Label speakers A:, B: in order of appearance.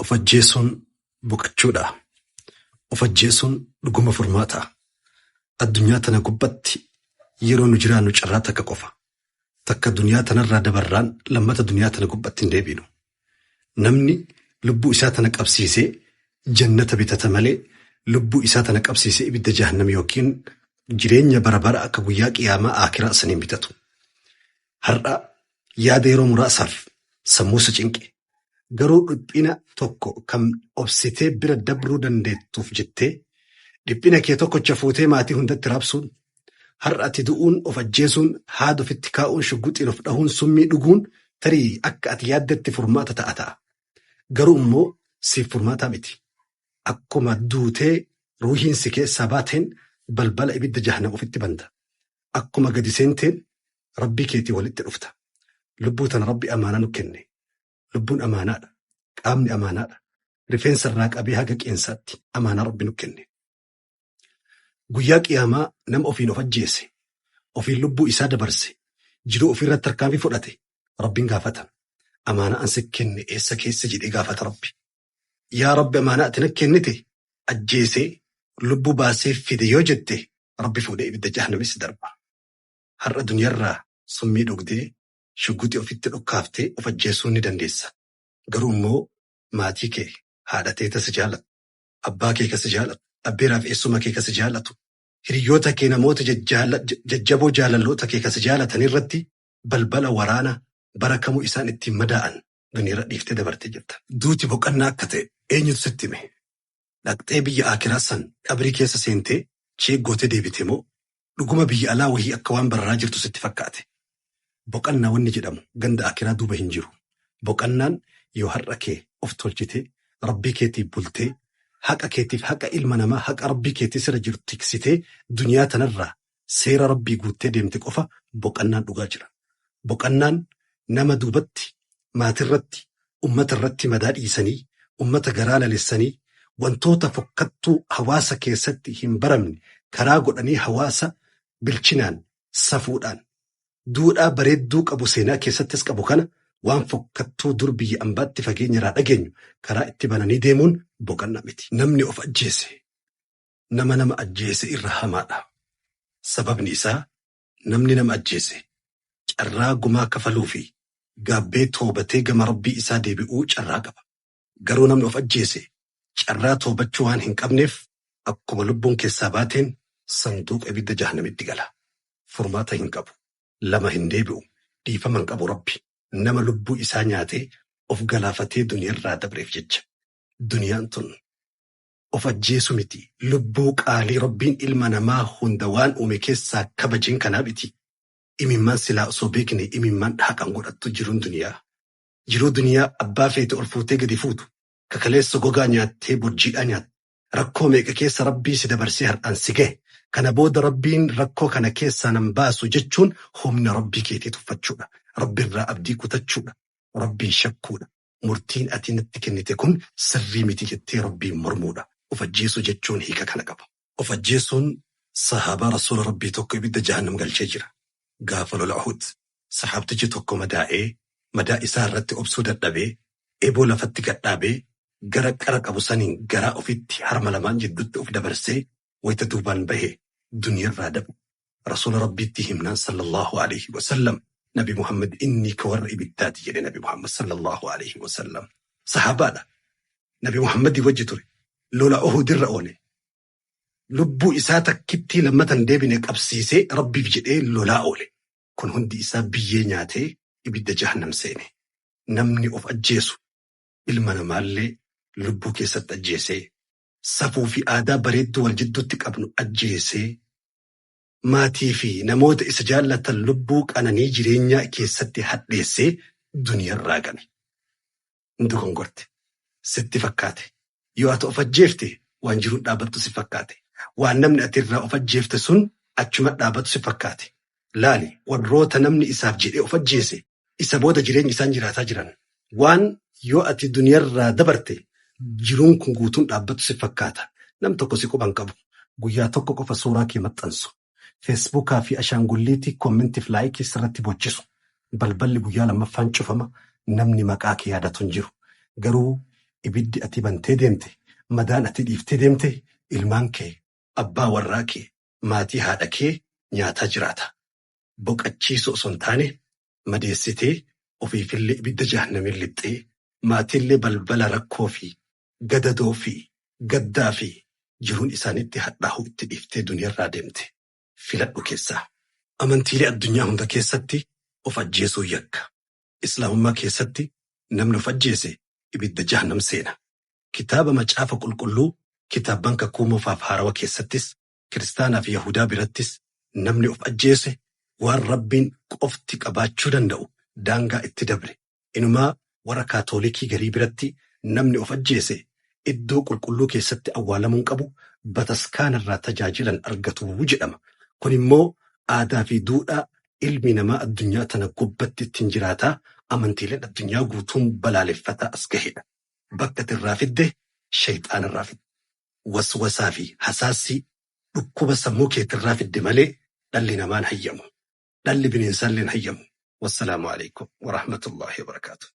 A: Of ajjeesuun boqochuudha. Of ajjeesuun dhuguma furmaata. Addunyaa tana gubbatti yeroo nu jiraannu carraa takka qofa. Takka duniyaa tanarraa dabarraan lammata duniyaa tana gubbatti hin deebinu. Namni lubbuu isaa tana qabsiisee jannata bitata malee lubbuu isaa tana qabsiisee ibidda jahannam yookiin jireenya bara bara akka guyyaa qiyaamaa aakiraa saniin bitatu. Har'a yaada yeroo muraasaaf sammuu si cinqe garuu dhiphina tokko kan obsitee bira dabruu dandeettuuf jettee dhiphina kee tokkocha fuutee maatii hundatti raabsuun har'a ati du'uun of ajjeesuun haada ofitti kaa'uun shugguxiin of dhahuun summii dhuguun tarii akka ati yaaddetti furmaata ta'a ta'a. Garuu immoo siif furmaataa miti. Akkuma duutee ruuhiin si keessaa baateen balbala ibidda jahannam ofitti banta. Akkuma gadi seenteen rabbii keetii walitti dhufta. Lubbuu tana rabbi amaanaa nu kenne. Lubbuun amaanaadha. Qaamni amaanaadha. Rifeensa irraa qabee haga qeensaatti amaanaa rabbi nu kenne. Guyyaa qiyaamaa nama ofiin of ajjeese, ofiin lubbuu isaa dabarse, jiruu ofiirratti tarkaanfii fudhate rabbiin gaafata. Amaanaa an si kenne eessa keessa jedhee gaafata rabbi. Yaa rabbi amaanaa ati na kennite ajjeesee lubbuu baasee fide yoo jette rabbi fuudhee ibidda jahannamis darba. Har'a duniyarraa summii dhugdee shugguxii ofitti dhukkaaftee of ajjeesuu ni dandeessa. Garuu immoo maatii kee haadha teeta si jaalatu, abbaa kee ka si jaalatu, abbeeraa fi eessuma kee ka si jaalatu, hiriyoota kee namoota jajjaboo jaalalloota kee ka si jaalatan irratti balbala waraana bara kamuu isaan ittiin madaa'an duniyaarra dhiiftee dabartee jirta. Duuti boqonnaa akka ta'e eenyutu sitti hime? Dhaqxee biyya aakiraa san qabrii keessa seentee cheeggootee deebite moo dhuguma biyya alaa wahii akka waan bararaa jirtu sitti fakkaate? Boqannaa wanni jedhamu ganda aakiraa duuba hin jiru. Boqannaan yoo har'a kee of tolchitee rabbii keetiif bultee haqa keetiif haqa ilma namaa haqa rabbii keetii sirra jiru tiksitee duniyaa tanarraa seera rabbii guuttee deemte qofa boqannaan dhugaa jira. Boqannaan nama duubatti maatirratti ummata irratti madaa dhiisanii ummata garaa lalessanii wantoota fokkattuu hawaasa keessatti hin baramne karaa godhanii hawaasa bilchinaan safuudhaan duudhaa bareedduu qabu seenaa keessattis qabu kana waan fokkattuu dur biyya ambaatti fageenya irraa dhageenyu karaa itti bananii deemuun boqannaa miti. Namni of ajjeese nama nama ajjeese irra hamaadha. Sababni isaa namni nama ajjeese carraa gumaa kafaluu fi gaabbee toobatee gama rabbii isaa deebi'uu carraa qaba. Garuu namni of ajjeese carraa toobachuu waan hin qabneef akkuma lubbuun keessaa baateen sanduuqa ibidda jahannamitti gala. Furmaata hin qabu. Lama hin deebi'u. Dhiifama hin qabu rabbi. Nama lubbuu isaa nyaatee of galaafatee duniyaarraa dabreef jecha. Duniyaan tun of ajjeesu miti. Lubbuu qaalii rabbiin ilma namaa hunda waan uume keessaa kabajeen kanaa miti. Imimmaan silaa osoo beekne imimmaan haqan godhattu jiruun duniyaa. Jiruu duniyaa abbaa feete ol fuutee gadi fuutu. Kakaleessa gogaa nyaattee borjiidhaa nyaatte. Rakkoo meeqa keessa rabbii si dabarsee har'aan si gahe. Kana booda rabbiin rakkoo kana keessaa nan baasu jechuun humna rabbii keetii tuffachuudha. Rabbiirraa abdii kutachuudha. Rabbiin shakkuudha. Murtiin ati natti kennite kun sirrii miti jettee rabbiin mormuudha. Of ajjeesuu jechuun hiika kana qaba. Of ajjeesuun sahaabaa rasuula rabbii tokko ibidda jahannam galchee jira. Gaafa lola Uhud sahaabtichi tokko madaa'ee madaa isaa irratti obsuu dadhabee eeboo lafatti gadhaabee gara qara qabu saniin garaa ofitti harma lamaan jidduutti of dabarsee wayita duubaan bahe duniyarraa dabu. Rasuula rabbiitti himnaan sallallahu alaihi wasallam Nabi Muhammad inni ka warra ibiddaati jedhe Nabi Muhammad sallallahu alaihi wasallam. Sahaabaadha. Nabi Muhammadii wajji ture. Lola Uhudirra oole. Lubbuu isaa takkittii lammatan deebine qabsiisee rabbiif jedhee lolaa oole. Kun hundi isaa biyyee nyaatee ibidda jahannam seene. Namni of ajjeesu ilma namaallee lubbuu keessatti ajjeesee safuu fi aadaa bareedduu wal jidduutti qabnu ajjeesee maatii fi namoota isa jaallatan lubbuu qananii jireenyaa keessatti hadheessee duniyarraa gale. Hundi gongorte. Sitti fakkaate. Yoo ati of ajjeefte waan jiruun dhaabattu si fakkaate. Waan namni ati irraa of ajjeefte sun achuma dhaabatu si fakkaate. Laali warroota namni isaaf jedhee of ajjeese isa booda jireenya isaan jiraataa jiran. Waan yoo ati duniyarraa dabarte jiruun kun guutuun dhaabbattu si fakkaata. Nam tokko si quban qabu. Guyyaa tokko qofa suuraa kee maxxansu. Feesbuukaa fi ashaangulliitii koomentiif laayikii sirratti bochisu. Balballi guyyaa lammaffaan cufama namni maqaa kee yaadatu hin jiru. Garuu Ibiddi ati bantee deemte, madaan ati dhiiftee deemte, ilmaan kee, abbaa warraa kee, maatii haadha kee nyaataa jiraata. Boqachiisuu osoo hin taane madeessitee ofiifillee ibidda jahannamiin lixxee maatiillee balbala rakkoo fi gadadoo fi gaddaa fi jiruun isaaniitti hadhaa'uu itti dhiiftee duniyaarraa deemte. Filadhu keessaa. Amantiilee addunyaa hunda keessatti of ajjeesuu yakka. Islaamummaa keessatti namni of ajjeese ibidda jahannam seena. Kitaaba macaafa qulqulluu kitaabban kakuu moofaaf haarawa keessattis kiristaanaa fi Yahudaa birattis namni of ajjeese waan rabbiin qofti qabaachuu danda'u daangaa itti dabre. Inumaa warra kaatoolikii garii biratti namni of ajjeese iddoo qulqulluu keessatti awwaalamuun qabu bataskaanarraa tajaajilan argatu jedhama. Kun immoo aadaa fi duudhaa ilmi namaa addunyaa tana gubbatti ittiin jiraataa amantiileen addunyaa guutuun balaaleffataa as gahedha. Bakka irraa fidde shayxaanarraa fidde. Waswasaa fi hasaasii dhukkuba sammuu keetirraa fidde malee dhalli namaan hayyamu. Dhalli bineensaallee hin hayyamu. Wassalaamu alaikum wa rahmatullahi wa barakaatu.